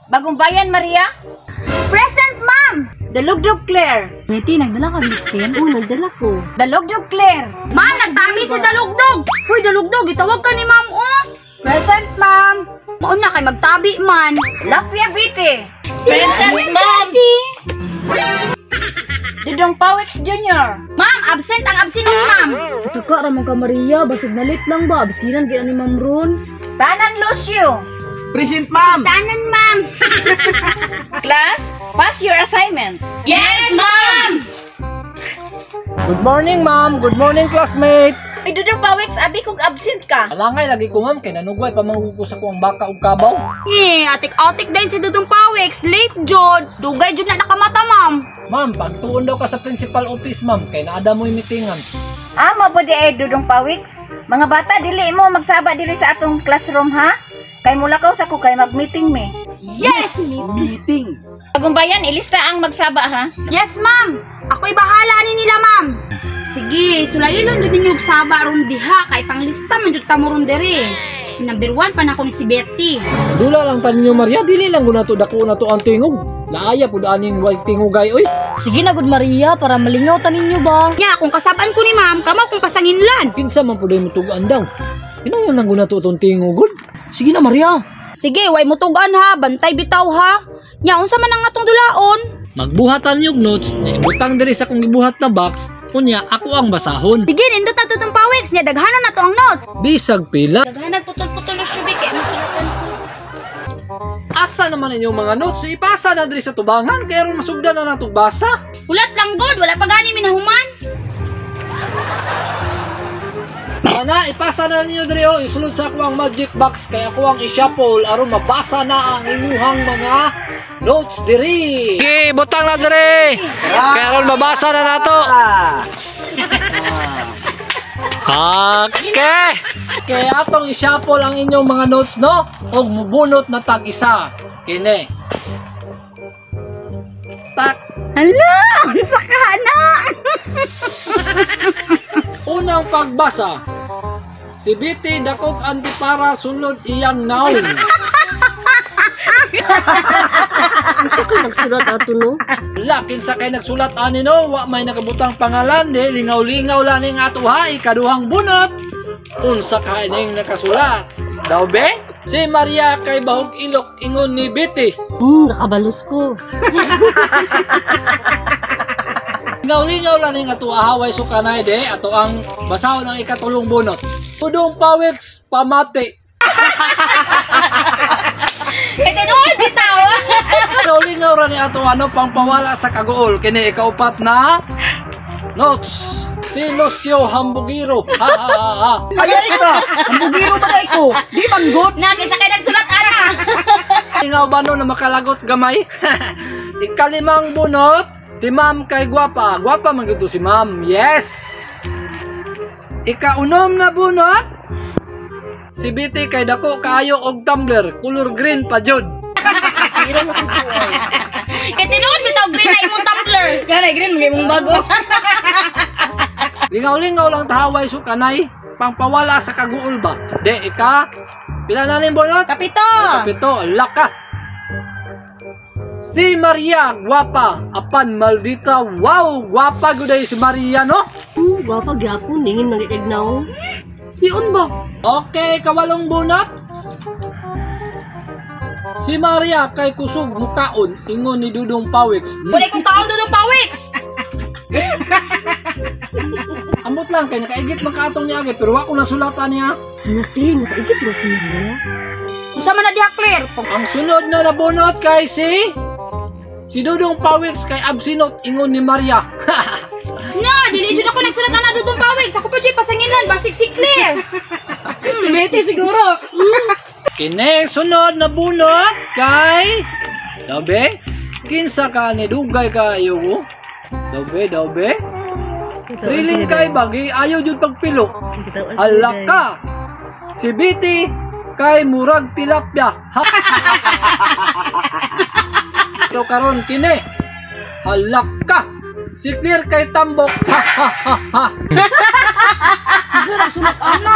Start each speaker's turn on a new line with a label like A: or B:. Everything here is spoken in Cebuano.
A: Bagong Bayan Maria.
B: Present, ma'am!
A: Dalugdog Claire.
C: Betty, nagdala ka liptin?
D: Oo, nagdala ko.
A: Dalugdog Claire.
B: Ma'am, nagtami si Dalugdog! Hoy, Dalugdog, gitawag ka ni ma'am, oh!
A: Present, ma'am.
B: Mauna kay magtabi man.
A: Lapia Biti.
B: Present, ma'am!
A: Dudong Pawix Jr.
B: Ma'am, absent ang absent, ma'am.
C: Tuka ra man ka Maria, basig nalit lang ba absinan gyud ni Ma'am Ron.
A: Tanan Lucio.
E: Present, ma'am.
B: Tanan, ma'am.
A: Class, pass your assignment.
B: Yes, ma'am!
F: Good morning, ma'am. Good morning, classmate.
A: Ay, Dudong Pawix, abi kong absent ka.
F: Alangay lagi ko, ma'am, kay nanugway pamangguko sa kuang baka ug kabaw.
B: Eh, atik-atik din si Dudong Pawix. Late, jud. Dugay, jud na nakamata, ma'am.
F: Ma'am, pagtuon daw ka sa principal office, ma'am, kay naada mo'y meetingan.
A: Ah, mabuti ay Dudong Pawix. Mga bata, dili mo magsaba dili sa atong classroom, ha? Kay mulakaw sa ko kay mag-meeting mi.
B: Yes!
E: Meeting.
A: Bagong Bayan, ilista ang magsaba, ha?
B: Yes, ma'am. Ako'y bahala ni nila, ma'am. Sige, sulayo lang jud ninyo og saba ron diha kay panglista man jud ta mo ron diri. Number 1 pa na ako ni si Betty.
F: Dula lang ta ninyo, Maria, dili lang guna to dako na to ang tingog. Laaya pud aning way tingugay oy.
C: Sige na gud Maria para malingaw ta ninyo ba.
B: Nya, kung kasaban ko ni ma'am, kamo kung pasanginlan.
F: Kinsa man pud ay mutugan daw. Kinayon lang guna to tong tingog gud.
E: Sige na, Maria.
B: Sige, way mutugan ha, bantay bitaw ha. Nya, unsa man ang atong dulaon?
F: Magbuhatan yung notes na ibutang diri sa kong gibuhat na box, unya ako ang basahon.
B: Sige, nindot na to tong Pawix, nya daghanon na to ang notes.
F: Bisag pila.
B: Daghanan putol-putol na syubi kay masulatan ko.
F: Asa naman inyong mga notes? Ipasa na diri sa tubangan kay aron masugdan na natong basa.
B: Hulat lang god, wala pa gani minahuman.
F: Ana, ipasa na ninyo diri oh, isulod sa ako ang magic box kay ako ang i-shuffle aron mabasa na ang inyuhang mga notes diri. Okay, butang na diri. Kay aron mabasa na nato. Okay. Kay atong i-shuffle ang inyong mga notes no og mubunot na tag isa. Kini. Tak.
B: Hala, unsa ka na?
F: Unang pagbasa. Si Biti dakog antipara sulod iyang naong.
D: Gusto ko magsulat ato no.
F: Lakin sa kay nagsulat ani no, wa may nakabutang pangalan di lingaw-lingaw laning ato ha ikaduhang bunot. Unsa ka ining nakasulat? Daw be? Si Maria kay bahog ilok ingon ni Betty.
D: Nakabalos ko.
F: Lingaw-lingaw laning ato ahaway sukanay de ato ang basahon ang ikatulong bunot. Tudong pawiks pamati.
B: Kay tinuod bitaw.
F: Lingaw-lingaw ra ni ato ano pangpawala sa kaguol kini ikaupat na notes. Si Lucio Hambugiro. Ha ha ha ha.
E: Ay, ka. Ang bugiro ba na ko? Di man good.
B: Na kinsa kay nagsulat ana?
F: Ingaw ba no na makalagot gamay? Ikalimang bunot, si ma'am kay gwapa. Gwapa man gyud to si ma'am. Yes! Ikaunom na bunot, si Biti kay dako kaayo og tumbler, color green pa jud.
B: Kay tinuod bitaw green na imong tumbler.
C: Ganay green mga imong bago.
F: Lingaw-lingaw lang tahaway sukanay, pangpawala sa kaguol ba? De, ika, pila na ning bunot?
B: Kapito.
F: Kapito, laka. Si Maria, gwapa, apan maldita, wow, gwapa guday si Maria, no?
D: Gwapa gyapon ningin magigag naong.
B: Siun ba?
F: Okay, kawalong bunot. Si Maria kay kusog mukaon, ingon ni Dudong Pawiks.
B: Wala kong kaon Dudong Pawix.
F: Amot lang kay nakaigit man kaatong niya agi, pero wa ko nasulatan niya.
D: Anak, nakaigit ra si Maria.
B: Unsa man na diha Claire?
F: Ang sunod na nabunot kay si Dudong Pawiks kay absinot ingon ni Maria.
B: Na, dili jud ako nagsulat ana Dudong Pawix. Ako pa jud pasanginan basig si Claire.
C: Betty siguro.
F: Kini sunod na bunot kay Dabe, kinsa ka ni dugay kayo ko? Dabe, dabe. Thrilling kay bagi ayaw jud pagpilo. Hala ka. Si Biti kay murag tilapia. Ha. Pero karon kini. Hala ka. Si Claire kay tambok. Ha ha ha ha.
B: Unsa nagsulat ana?